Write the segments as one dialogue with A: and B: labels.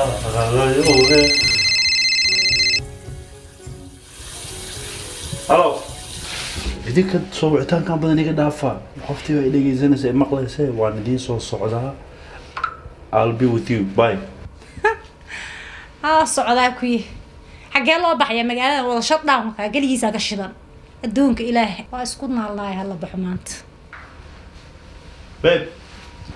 A: Kaalay. Halo, idinka soo wicitaankan badan iga dhaafa. Qoftii baa i dhegeysanaysa, i maqlaysa. Waan idiin soo socdaa. I'll be with you, bye.
B: Haa, socdaa kuyi. Xaggee loo baxaya? Magaalada wada shutdownka geligiisaa ka shidan. Adduunka Ilaahay waa isku naalaay. Hala baxo maanta.
A: Babe,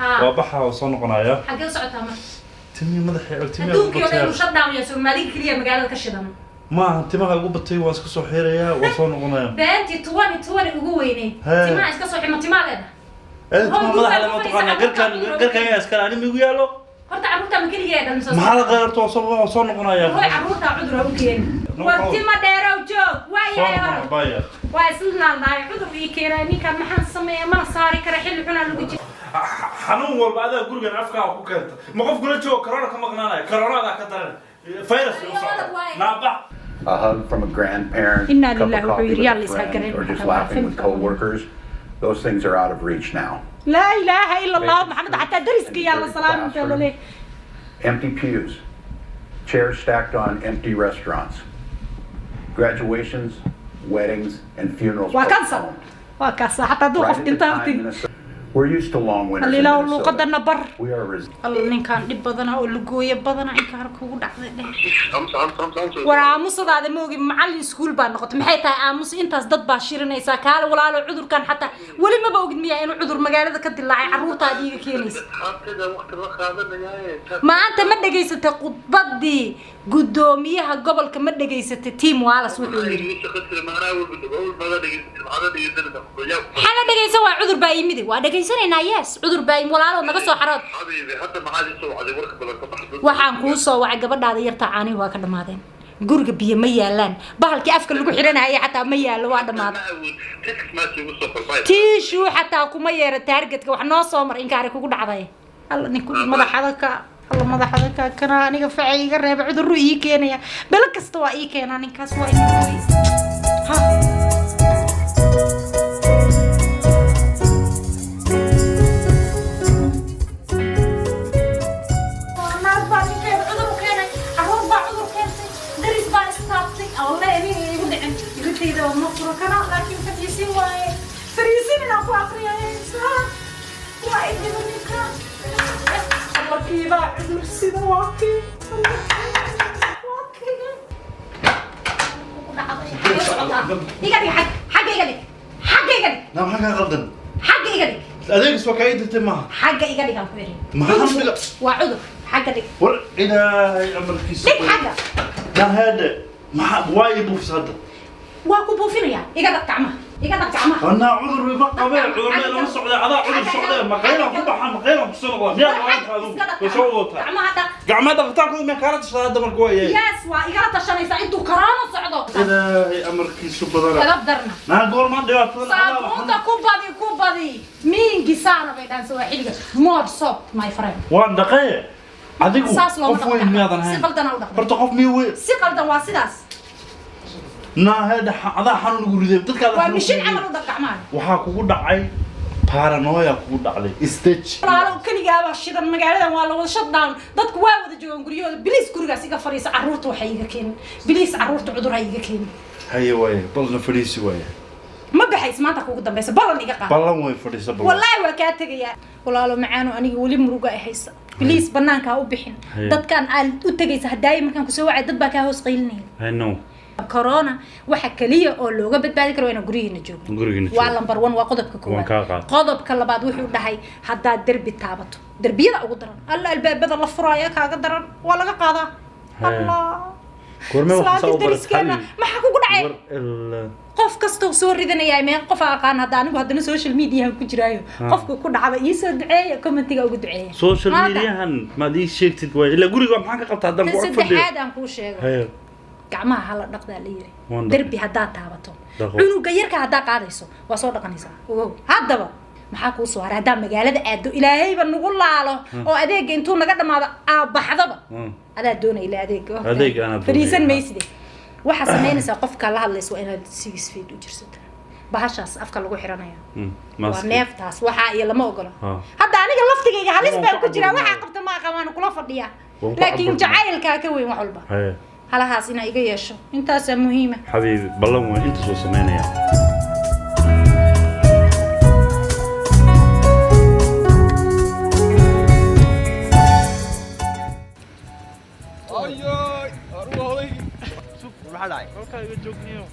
A: waa baxa oo soo noqonaya.
B: Xaggee u socotaa marka?
A: Timihii madaxii, timihii.
B: Adduunkii oo dhan inuu shutdown yahay, Soomaaliga keliya magaalada ka shidan.
A: Maaha, timaha ugu batay, waan iska soo xiirayaa, waan soo noqonaya.
B: Beentii 2020 ugu weynay.
A: Hee.
B: Timaha iska soo ximo, timaa leedahay.
A: Ee, timaha madaxa lama taqaana. Garkaan, garkaan yaa iskale, ani migu yaalo.
B: Horta carruurta ma keligeeda dhalmisoo?
A: Maxaa la qayrto? Waan soo noqonaya.
B: Hooy, carruurta cudur ha u keeni.
A: No
B: War
A: problem.
B: tima dheerow joog waa
A: Soo
B: yahay.
A: noqonaya.
B: Hore
A: Bye.
B: waa isla naalnaay, cudur ii keenay ninkan. Maxaan sameeya? Mana saari kara, xilli xunaa lagu jira.
A: Xanuun walba adaa gurigan afkaa ku keenta. Ma qof kula joogo corona ka maqnaanaya? Corona adaa ka daran, virus u socda. Naabax.
C: A hug from a grandparent,
B: Inna
C: cup of
B: lillahi wa
C: coffee with
B: inna
C: a
B: ilaihi
C: friend,
B: raji'uun.
C: or just laughing with coworkers, those things are out of reach now.
B: Laa ilaaha ila Allah Maxamed, xataa dariska yaa la salaami inta la leeyahay.
C: Empty pews, chairs stacked on empty restaurants, graduations, weddings, and funerals
B: Waa cancel.
C: postponed.
B: Waa kaasa, xataa hadduu
C: Right
B: qof
C: at the
B: dhintaa
C: time
B: u tegi.
C: Minnesota, we're used to long winters in
B: Alilaahu
C: Minnesota.
B: luuqadana bar.
C: We are
B: Alla, ninkaan dhib badana oo lugooyo badana, inkaan kugu dhacday dheh. War aamusadaada ma ogi, macallin iskuul baa noqotay. Maxay tahay aamus intaas? Dad baa shirinaysaa. Kaale walaalo, cudurkan xataa weli maba ogid miyaa inuu cudur magaalada ka dilaacay? Carruurtaada iiga keenaysa. Maanta ma dhegaysatay khudbadii guddoomiyaha gobolka? Ma dhegaysatay Tim Walz wuxuu yidhi? Maxaa la dhegaysan? Waa cudur baa yimidi, waa dhegaysanaynaa. Yes, cudur baa yimid. Walaalo, naga soo xarood. Waxaan kuu soo wacay, gabadhaada yartaa caanihi waa ka dhammaadeen. Guriga biyo ma yaalaan, bahalkii afka lagu xidhanaya xataa ma yaalo, waa dhammaaday. Tissue xataa kuma yeera. Targetka wax noo soo mar, inkaari kugu dhacday. Alla, ninku madaxada ka, alla madaxada ka kana aniga facay iga reeba. Cudurru ii keenaya, belo kasta waa ii keenaa ninkaas. Waa ii ha. Naag baa ninkeeda cudur u keenay, carruur baa cudur keentay, daris baa istaabtay. Wallahi aniga igu dhicin, iritayda ma furo kana, laakiin fariisin waaye, fariisin inaan ku aqriyayo. Waa idhiba ninka. Markiibaa cudur sida waa kii, waa kii iga dhig. Xag, xagga iga dhig, xagga iga dhig.
A: Na, maxaa kaa qaldan?
B: Xagga iga dhig.
A: Adeegis waa kaa ii dirtay maaha?
B: Xagga iga dhig aan ku idhi.
A: Maxaa dhiga?
B: Waa cudur, xagga dhig.
A: War Ilaahay amarkiisa.
B: Dhig xagga.
A: Naheede, maxaa waa ii buufis hadda?
B: Waa ku buufinaya. Iga dhaq gacmaha, iga dhaq gacmaha.
A: Anaa cudur ma qabee, cudurna lama socday. Adaa cudur socday. Maqaylaan ku baxaa, maqaylaan kusoo noqdaa. Miyaa laanta adigu way soo wadataa?
B: Gacmaha dhaq.
A: Gacmaha dhaqitaankooda miyaan kaala tashadaa hadda marka? Waa yahay.
B: Yes, waa igala tashanaysaa intuu koroona socdo.
A: Ilaahay amarkiisu badana.
B: Edab darna.
A: Naa, goormaan dhibaatadan?
B: Saabuunta ku badi, ku badi. Mingi sana bay dhahan Sawaaxiliga, more soap, my friend.
A: Waan dhaqaye. Adigu
B: Saas looma
A: qof weyn
B: dhaqo.
A: miyaadan
B: Si
A: ahayn?
B: qaldan u dhaqdo.
A: Horta qof miyo weyn?
B: Si qaldan waa sidaas.
A: Naa heedha, adaa xanuun ugu riday dadkaada.
B: Waa
A: Xanuun
B: mishin
A: kugu riday.
B: Camal u dhaq gacmaha.
A: Waxaa kugu dhacay paranoia, kugu dhacday stage.
B: Walaalo, keligaabaa shidan magaaladan, waa la wada shutdown, dadku waa wada joogaan guryahooda. Please, gurigaas iga fadhiisa. Carruurta waxay iga keenin, please, carruurta cudur ha iga keenin.
A: Haye, waaye, balna fadhiisi waaye.
B: Ma baxays maanta kugu dambaysa, ballan iga qaad.
A: Ballan way, fadhiisa ballan.
B: Wallaahi waa kaa tegayaa. Walaalo macaano, aniga weli muruga ay haysa. Please, banaanka ha u bixin.
A: Haye.
B: Dadkan aad u tegaysa hadaaye, markaan kusoo wacay dad baa kaa hoos qaylinaya.
A: I know.
B: Corona waxa kaliya oo looga badbaadi karo waa inaan guryihiina joogno.
A: Gurigiina
B: waa
A: joogno.
B: Number one, waa qodobka
A: Waan
B: koowaad.
A: kaa qaaday.
B: Qodobka labaad wuxuu dhahay, haddaad derbi taabato, derbiyada ugu daran, alla albaabada la furaya kaaga daran, waa laga qaadaa.
A: Haye.
B: Allah.
A: Goormee waxaa
B: Islaanta
A: saa u baratay?
B: dariskeena maxaa kugu dhacay?
A: War
B: Qof kastoo soo ridanaya meel qof aan aqaan hadda, anigu haddana social mediahan ku jiraayo. Qofka ku dhacda ii soo duceeya, commentiga ugu duceeya.
A: Social
B: Maanta,
A: mediahan maad ii sheegtid waay, ilaa guriga maxaan ka qabtaa haddaan
B: Tan
A: ku ag fadhiyo?
B: saddexaad aan kuu sheego.
A: Haye.
B: Gacmaha hala dhaqdaa la yiri.
A: Waan dhaqay.
B: Derbi haddaad taabato,
A: Dhaqo.
B: cunuga yarka haddaa qaadayso, waa soo dhaqanaysaa. Ogow haddaba maxaa kuu soo haray? Haddaa magaalada aado, ilaahayba nagu laalo oo adeega intuu naga dhamaado aa baxdaba. Adaa doonaya ila adeega.
A: Adeeg anaa doonaya,
B: Fariisan
A: ha.
B: mayside. Waxaa samaynaysaa, qofka la hadlaysa waa inaad 6 feet u jirsataa. Bahashaas afka lagu xiranaya waa
A: Mask.
B: neeftaas waxaa iyo lama ogola.
A: Ha.
B: Hadda aniga laftigayga halis
A: Waan
B: baan
A: ku
B: ku jiraa.
A: caburinaya.
B: Waxaa qabta ma aqaan, waana kula fadhiyaa.
A: Waan ku
B: Laakiin
A: caburmay.
B: Jacaylkaa ka weyn wax walba.
A: Haye.
B: Halahaas inaa iga yeesho, intaasaa muhiima.
A: Xabiibi, ballan waan inta soo sameynaya.
D: Ayoy, aruga odaygii. Sug, maxaa dhacay?
A: Halkaa iga joogniyo.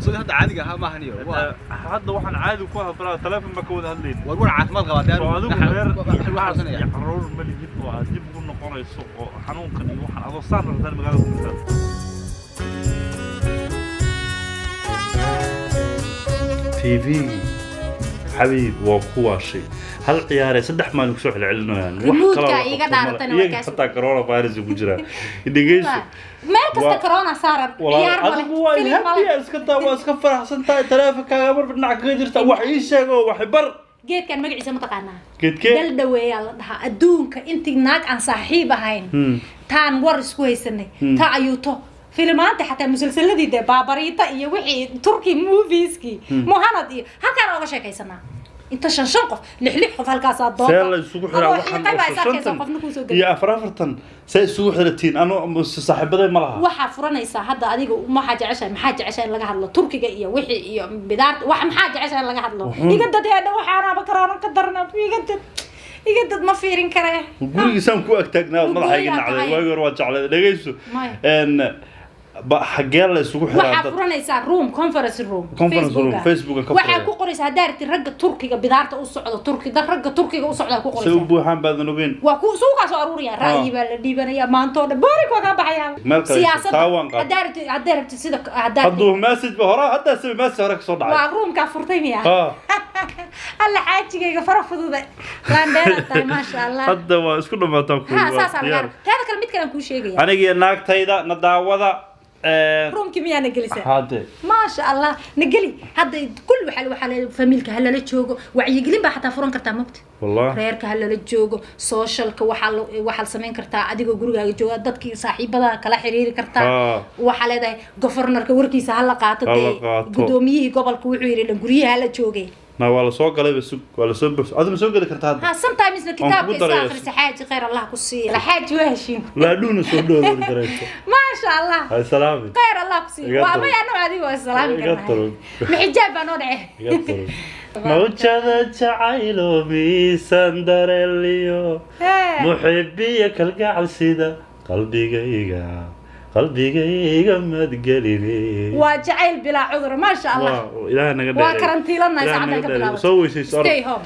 D: Soo hadda caadiga ahaa maahan iyo. Waa
A: Hadda waxaan caadi ku ahaa baraa telefoon baa ka wada hadlayna.
D: War war caafimaad qabaa dee.
A: Oo adigu reer
D: waxaan xasuusanaya.
A: iyo caruur ma lihid oo aad dib ugu noqonayso oo xanuunkan iyo waxaan adoo saan rabtaan magaalada ku jirtaa. TV xabiib waa ku waashay, hal ciyaaree 3 maalin kusoo celcelinayaan. Wax
B: Remote-ka
A: kaloo la
B: iiga
A: qabto
B: dhaaratana
A: male.
B: waa
A: Iyaga
B: kaas.
A: Xataa coronavirus ku jiraa, dhegeyso.
B: Meel kasta corona saaran.
A: Walaal,
B: Ciyaar male,
A: adigu waa
B: filim male.
A: Happy iska taa, waa iska faraxsan tahay, taleefankaaga marba dhinac kaga jirta. Wax ii sheeg oo wax bar.
B: Geedkan magaciisa ma taqaanaa?
A: Geedkee?
B: Dal dhaweeyaa la dhahaa. Adduunka intii naag aan saaxiib ahayn taan war isku haysanay, taa ayuuto filimaanta, xataa musalsaladii dee Baabariita iyo wixii Turkey movieskii Muhanad iyo halkaan ooga sheekaysanaa, inta shan shan qof, lix lix qof halkaasaa doonta.
A: See la isugu xiraa
B: Adoo
A: waxaan
B: xiiqay baa
A: oo
B: is arkaysa,
A: shantan
B: qofna kuusoo geli.
A: iyo afar afartan see isugu xiratiin? Ano saaxiibaday ma laha.
B: Waxaa furanaysaa hadda adiga, waxaa jeceshahay, maxaa jeceshahay in laga hadlo? Turkiga iyo wixii iyo bidaarta wax, maxaa jeceshahay in laga hadlo? Iga dad heedha, waxaanaaba karoona ka darna. Iga dad, iga dad, ma fiirin karee.
A: Gurigiisaan ku agtaagnaa, madaxa iga
B: Gurigaa
A: nacday.
B: tahay.
A: Waagi hore waa jeclay. Dhegeyso.
B: Maya.
A: n ba xagee la isugu xiraa
B: Waxaa
A: dad?
B: furanaysaa room, conference room.
A: Conference room,
B: Facebooka.
A: Facebooka ka
B: Waxaa
A: furaya.
B: ku qoraysaa haddaa rabtid ragga Turkiga bidaarta u socdo, Turki dad ragga Turkiga u socdaa ku
A: Se u
B: qoraysaa.
A: buuxaan baadan ogeyn.
B: Waa ku suuqaa soo aruuraya, ra'yi baa la dhiibanaya maanta oo dhan, boorik waa kaa baxayaa.
A: Meel kale
B: Siyaasadda
A: taa waan qaatay.
B: Haddaa rabtid sida haddaa rabtid
A: Hadduu message ba hore, haddaa sabi message hore kasoo dhacay.
B: Waa roomkaa furtay miya?
A: Ha.
B: Alla, xaajigayga fara fudude, laandheeraad tahay, maasha Allah.
A: Hadda waa isku dhamaataan kuwi.
B: Ha,
A: Waa
B: saasaa lagaa
A: diyaar.
B: rabaa. Taada kale, mid kale aan kuu sheegaya.
A: Aniga iyo naagtayda na daawada.
B: Roomkii miyaa na gelisa?
A: Hade.
B: Maasha Allah, na geli hadda. Kul waxaa la famiilka ha lala joogo, wacyigelin baa xataa furan kartaa, mogta?
A: Wallah.
B: Reerka ha lala joogo, socialka waxaa la samayn kartaa adigoo gurigaaga jooga, dadkii saaxiibada kala xiriiri kartaa. Waxaa leedahay governorka warkiisa ha la qaato.
A: Ha la
B: Dee
A: qaato.
B: Gudoomiyihii gobolka wuxuu yidhi dhan guryaha hala joogay.
A: Na waa la soo galay ba, sug, waa la soo buux. Adiga ma soo geli kartaa hadda?
B: Ha, sometimesna
A: Waan
B: kitaabka
A: kugu
B: iska
A: daraya.
B: akhrisa. Xaaji, khayr Allah ku siiya, xaaji waa heshiin.
A: Laadhuuna soo dhowoodi karayso.
B: Maasha Allah.
A: Hay salaami.
B: Khayr Allah ku siiya.
A: Iga
B: Waa
A: darug.
B: maya, anoo adiga waa salaami
A: Iga
B: karnaa.
A: darug.
B: Ma xijaab baa noo dhacay?
A: Iga darug. Mawjada jacaylo miisaan dareeliyo
B: Hee.
A: muxibiya kalgacal sida qalbigayga, qalbigayga madgeline.
B: Waa jacayl bilaa cudur, maasha Allah.
A: Waa Ilaahay naga
B: Waa
A: dheereeyo.
B: karantiilanahay.
A: Ilaahay
B: Saacadan
A: naga
B: ka
A: dheereeyo.
B: bilaabato.
A: Soo weysayso, orod.
B: Stay home.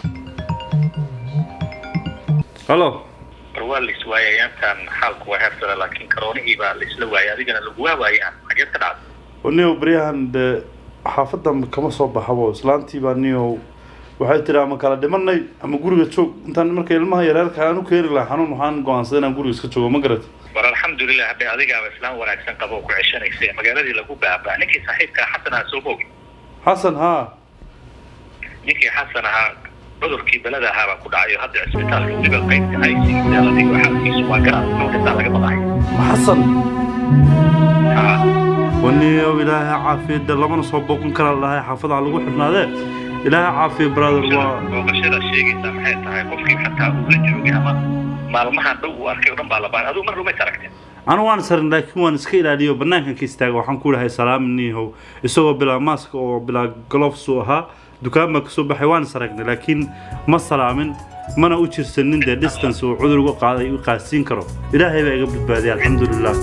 A: Hello.
E: War waa la iswaayay intaan, xaalku waa heersare, laakiin karoonihii baa la isla waayay, adigana lagu waayay. Xageed ka dhacday?
A: Niyow, baryahan dee xaafadan kama soo baxabo. Islaantii baa niyow waxay tiri ama kala dhimanay ama guriga joog. Intaan marka ilmaha yareerka aan u keeni lahaa xanuun, waxaan go'aansaday inaan guriga iska joogo, ma garat?
E: War alxamdulilah, hadde adigaaba islaam wanaagsan qabo oo ku ceshanaysa. Magaaladii lagu baabaa, ninkii saaxiibkaa Xasan ahaa soo moogi?
A: Xasan, haa.
E: Ninkii Xasan ahaa cudurkii belada ahaa baa ku dhacay oo hadda cisbitaalka weliba qaybta ICU la dhigo. Xaalkiisu waa garaad, intaa laga baqahay.
A: Xasan?
E: Haa.
A: Waniyow, Ilaahay caafiya de, lamana soo booqan karaa lahay, xaafadaha lagu xidhnaadee. Ilaahay caafiya, brother, waa
E: Booqashada sheegaysaa maxay tahay? Qofkii xataa uu la joogay ama maalmahan dhow uu arkay oo dhan baa la baaray. Adigu mar lumay aragteen?
A: Anu waan sarin, laakiin waan iska ilaaliyo, banaankan ka istaaga. Waxaan ku dhahay salaam niihow, isagoo bilaa mask oo bilaa gloves uu ahaa, dukaan baa kasoo baxay, waan is aragnay, laakiin ma salaamin, mana u jirsanin dee distance uu cudur uga qaaday u qaadsiin karo. Ilaahay baa iga badbaadiyay, alxamdulilah.